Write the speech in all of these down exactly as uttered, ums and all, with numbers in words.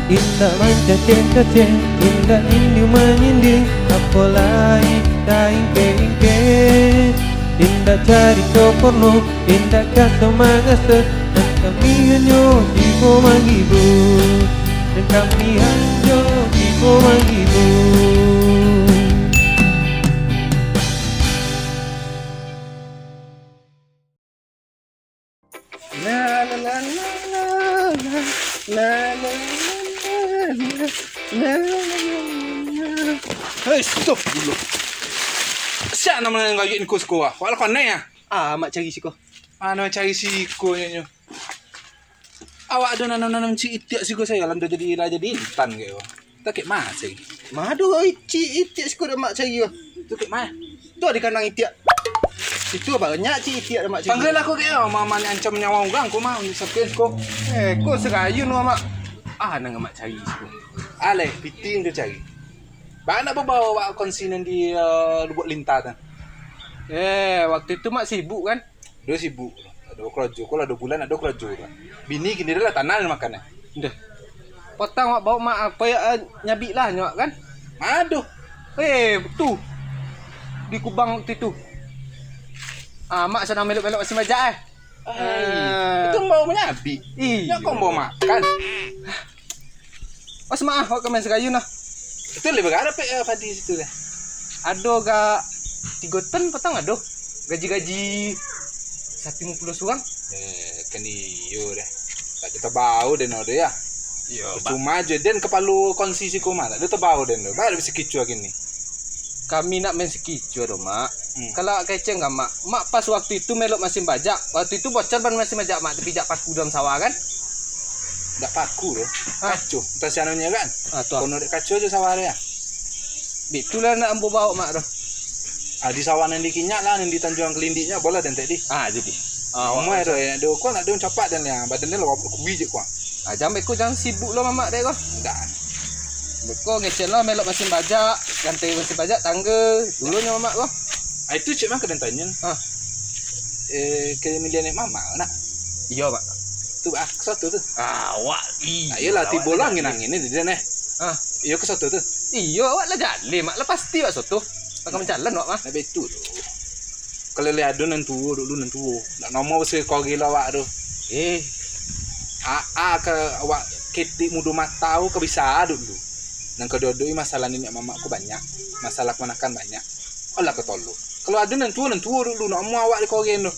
Indak mancaceh-caceh, indak nindiu-manyindiu, apo lai taingkek-ingkek. Indak carito porno, indak kaso-mangaso, nan kami hanyo tibo manghibur, nan kami hanyo tibo manghibur. Hei, stop dulu. Sia nan manggayuik ko siko ah? Wak lah konek ah. Ah, mak cari siko. Ah, nan cari siko nyo. Awak ado nanam-nanam cik itiak siko sayo, lah jadi, lah jadi intan kek ko. Takek masih. Mado cik itiak siko dak mak cari ko. Tu kek mah. Tu di kandang itiak. Itu banyak cik itiak dak mak cari. Panggil aku kek, mama ni ancam nyawa urang ko mah, sakit ko. Eh, ko serayun wak mak. Ah, nan mak cari siko. Aleh, piting tu cari. Bana babawa wak konsi nan di, eh, Lubuk Lintah tu. Eh, waktu itu mak sibuk kan? Ado sibuk, ado karajo, ko lah duo bulan ado karajo lah. Bini kini lah tanah makan eh. Dah. Potang wak bawa mak apa ya, eh, nyabik lah nyok kan? Aduh. Eh, tu. Di Kubang waktu itu. Ah, mak sadang melok-melok masih majak eh. Ai, Ah. Itu bawa manyabik. Iya. Nyo kau bawa makan. Pas maaf, awak ka main sagayun lah. Itu leh bagak dapek, eh, padi situ deh. Ado gak tigo ton patang ado. Gaji-gaji satu limo puluh surang. Eh, kan iyo deh. Tak ada tabau den ado ya. Iyo, Bak. Cuma aja den kapalo konsi siko mah, tak ada tabau den tu. Baru bisa kicuah gini. Kami nak main sekicuah doh, Mak. Hmm. Kalau keceng kan, Mak? Mak pas waktu itu melok masin bajak. Waktu itu bocor ban masin bajak, Mak, tapijak paku dalam sawah kan? Dak paku tu. Hah? Kaco. Entah sianonyo kan? Ah, tu ah. Kono dek kaco je sawah dia. Bitulah nak ambo bawa, Mak, tu. Ah, di sawah nan di Kinyak lah, nan di Tanjuang Kelindik nyo, bolah den tek di. Ah, jadi. Ah, Umai awak tu, eh, dia kau nak dia capak dan yang badan dia lah kui je kau. Ah, jangan beko, jangan sibuk lo, Mamak, dek ko. Dak. Beko ngecek lo, melok masin bajak, ganti masin bajak, tangga. Dulu nyo, Mamak, ko. Ah, itu cek mah kena tanya. Ah. Eh, ke milian nek Mamak nak? Iyo, Pak. Tu ah, soto tu. Ah, awak, iyo, ah, iyolah, awak tibo lah angin-angin ni dia neh. Ah. Iyo ke soto tu? Iyo, awak lah jaleh, Mak. Lah pasti awak soto. Akan manjalan awak mah. Nah, betul tu. Kalau lah ado nan tuo dulu, nan tuo. Nak nomo basi kau gilo awak tu. Eh. Aa, ka awak ketek mudo mata tu ka bisa dulu. Nan kaduo-duo masalah niniak mamak ku banyak. Masalah kamanakan banyak. Alah ka tolok. Kalau ado nan tuo, nan tuo dulu. Nak nomo awak di kogen tu.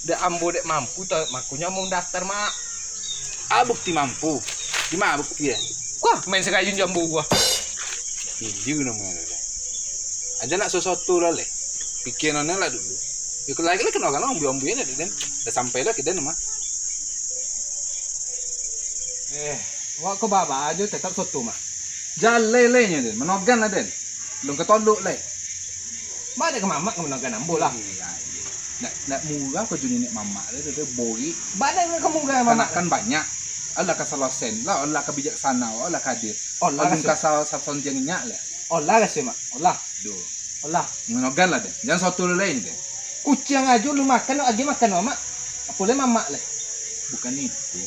Dek ambo dek mampu tu, makonyo ambo mandaftar, Mak. Ah, bukti mampu. Di ma bukti eh? Kuah, main sagayun jo ambo kuah. Iyo namonyo tu. Aja nak sosoto lah leh. Pikia nonyo lah dulu. Yo, kalau lagi lah kena kan ambu-ambu ya den. Dah sampai lah ke den mah. Eh, awak ko baba ajo tetap soto mah. Jaleh leh nyo den, manogan lah den. Belum ketolok leh. Mak dek ka mamak ka manogan ambo lah. Iyo, iyo. Nak, nak murah ko jo niniak mamak leh, tu borik. Bana ka murah mamak. Kanakan banyak. Alah ka salosen lah, alah ka bijaksana, alah ka adil. Alah ka sa-, sasondiang inyak leh. Olah kasih, Mak. Olah. Duh. Olah. Manogan lah deh. Jangan soto lu lain deh. Kuciang ajo lu makan, lu agiah makan, Mak. Apo lai mamak lai? Bukan itu.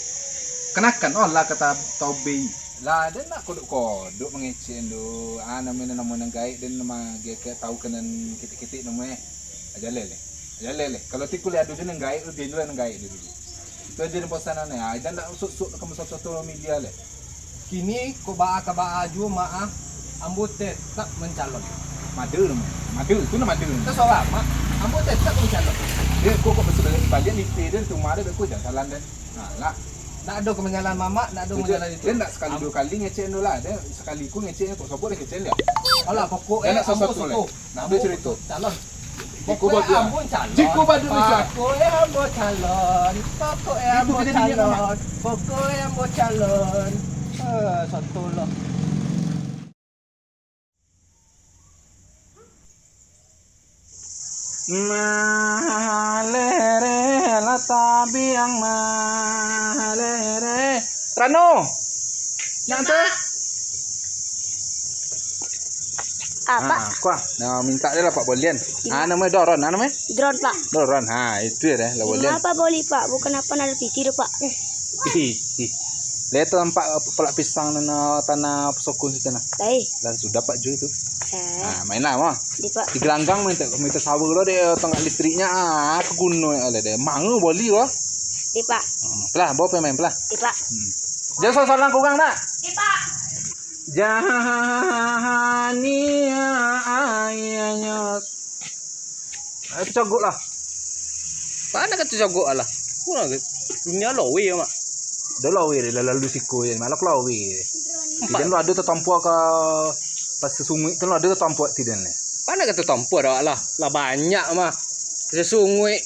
Kanakan olah kata tobe. Lah, den nak kodok-kodok mangecek tu. Ah, namo, namo nan gaek, den nama ge ke tau kenan kitik-kitik namo eh. Aja leh leh. Aja leh leh. Kalau tiku leh ado je nan gaek tu, dia dulu nan gaek dia dulu. Itu aja den pesanan eh. Ah, jan nak usuk-usuk ke musuh soto media leh. Kini, kok baa ka baa juo, Mak, ah, ambo tetap mancalon. Mada tu, Mak. Mada. Tu nah mada. Tasolah, Mak. Ambo tetap mancalon. Dia kok, kok basa baliak, baliak lipeh dia tu, Mak, dia kok jangan salah dia. Nah, lah. Nak ado ka manyalan mamak, nak ado manyalan itu. Dia nak sakali duo kali ngecek tu lah. Dia sakali ku ngecek, kok sobok dia ngecek dia. Alah, pokok eh, nak ambo soto leh. Soto. Nah, ambo cerita. Calon. Jiko pokok eh, ambo calon. Jiko badu bisa. Pokok eh, ambo calon. Pokok eh, ambo calon. Pokok eh, ambo calon. Eh, soto lah. Malere lah tabiang malere. Rano. Nak tu? Apa? Ah, kuah. Nah, minta dia lah Pak Bolian. Ah, namanya Doron. Ah, namanya? Drone, Pak. Doron. Ha, itu ya deh, lah Bolian. Kenapa boli, Pak? Bukan apa ada piti tu, Pak. Ih, ih. Lai tampak palak pisang nan, ah, tanah sokun situ nah. Lai. Lah sudah pak Ju itu. Eh. Nah, mainlah mah. Di pak. Di gelanggang main tak, main sawa lo dek tonggak listriknya, ah, keguno ya lah deh. Mango boli wah. Di pak. Hmm, pelah, bawa pemain pelah. Di pak. Hmm. Jangan salah kurang nak. Di pak. Jahani airnya. Eh, cogok lah. Mana kata cogok lah? Mana ke? Dunia lowe mak. Dah lowe dah lalu siko je, malah lowe. Tidak lo ada tertampuak ke pas sungai tu lo ada tertampuak tidak ni. Mana kata tampuak dah lah. Lah banyak mah. Sesungai,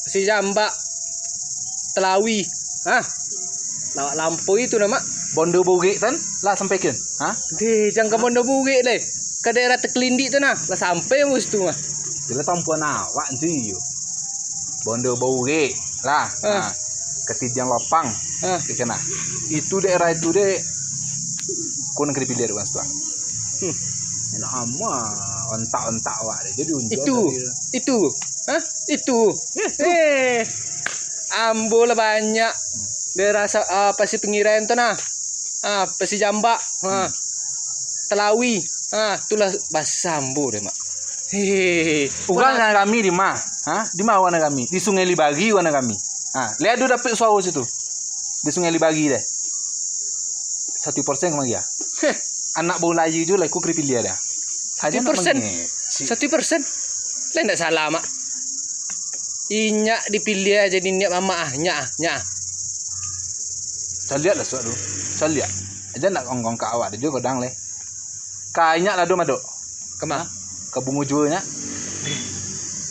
si jambak, telawi. Hah? Lawak lampau itu nama. Bondo Burik kan? Lah sampai kan? Ha? Deh, jangan ke Bondo Burik deh. Ke daerah Tekelindik tu nah. Lah sampai mus tu mah. Jelas tampuan awak tu yo. Bondo Burik lah. Ha. Ha. Ketidiang lapang. Ha. Kena. Itu daerah itu deh. Kau nak kena pilih orang situ. Hmm. Enak amat ontak-ontak awak deh. Jadi unjuk itu. Itu. Hah? Itu. Eh. Ambo lah banyak. Daerah sa- ah, Pasir Pinggiran tu nah. Ah, Pasir Jambak. Ha. Hmm. Telawi. Ha, itulah bahasa ambo deh mak. Hehehe. Urang nan rami di ma? Ha? Di ma urang nan rami? Di Sungai Libari urang nan rami. Ha, lihat tu dapik suaro situ. Di Sungai Libari deh. Satu persen kemari ah. Heh. Anak baru lahir je lah, aku kena pilih dah. Satu persen. Satu persen. Lah ndak salah mak. Inyak dipilih jadi inyak mamak ah, nyak ah, nyak ah. Caliak lah suak tu. Caliak. Aja nak gonggong ka awak dia juga godang leh. Ka inyak lah dom adok. Kama? Ha? Ka bungo jua nyak.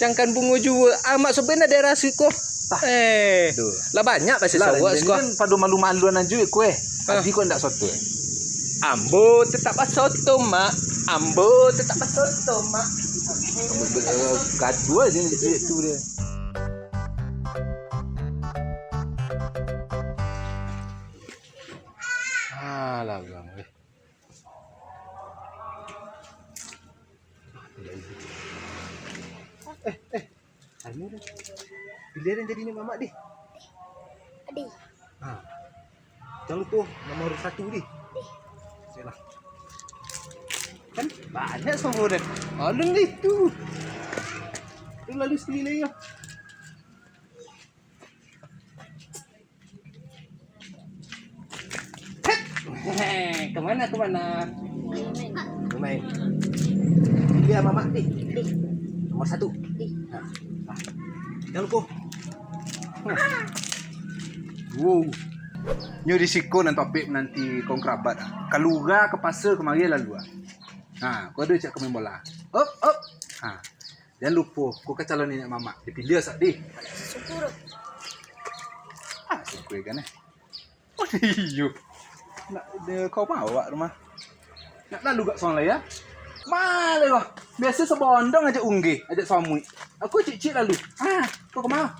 Jangan bungo jua. Amak sobena daerah siko. Tah. Eh. Aduh. Lah banyak pasal lah, sawak siko. Kan pado malu-maluan aja ko eh. Ha. Adi ko ndak soto eh. Ambo tetap basoto mak. Ambo tetap basoto mak. Gaduh aja tu dia. Alah, urang, weh. Eh, eh. Anu dah. Pilihan yang jadi ni mamak deh. Adi. Ha. Jangan lupa nomor satu deh. Deh. Yalah. Kan banyak semua deh. Alun deh tu. Tu lalu sekali lagi lah. Hehe, kemana, kemana? Main. Dia mamak ni. Nomor satu. Nah, nah. Jangan lupa. Wow. Nyo di siko nan topik nanti kong kerabat. Kalua ka pasa kemari lalu ah. Ha, kau ada cak kau main bola. Op, op. Ha. Jan lupo, ko ka calon niniak mamak, dipiliah sak di. Syukur. Ah, syukur kan eh. Oh, iyo. Nak de kau bawa rumah. Nak lalu gak suang lai ya? Maleh wah. Biasa sebondong aja unggih, aja samuik. Aku cik-cik lalu. Ah, kau kemana?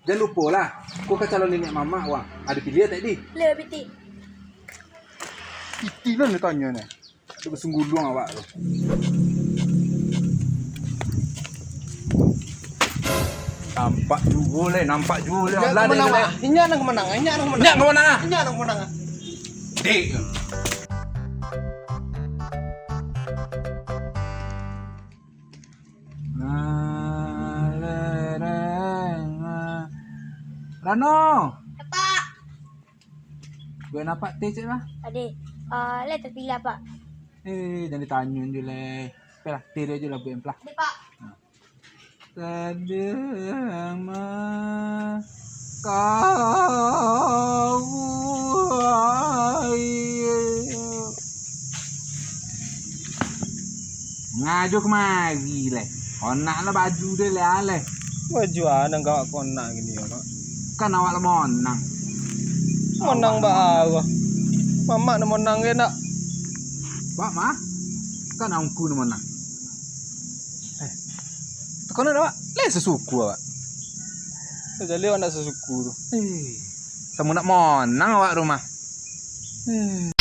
Jan lupo lah. Ko ka calon niniak mamak wah. Ada piliah tak di? Le, piti. Piti lah nak tanya ni. Ada besunggulung awak tu. Nampak juo leh, nampak juo leh. Inyak nan kemenang, ah. Inyak nan kemenang, inyak nan kemenang. Inyak nan kemenang, ah. Inyak nan kemenang, ah. Dek. Rano. Apak. Buek apak teh cek lah. Ade, ah, lai tapilih apak. Eh, jan ditanyo je lai. Oke lah, teh dia je lah buek amplah. Ade, Pak. Nah. Sadama kau. Ngajo kemari leh. Konak lah baju deh leh aleh. Baju anang kawak konak gini ya, Mak. Kan awak lah monang. Monang baa. Mamak nak monang ke nak? Bak mah? Kan angku nak monang. Eh. Tekono dah, Wak? Leh sesuku awak. Jadi awak nak sesuku tu. Eh. Sama nak monang awak rumah. Eh.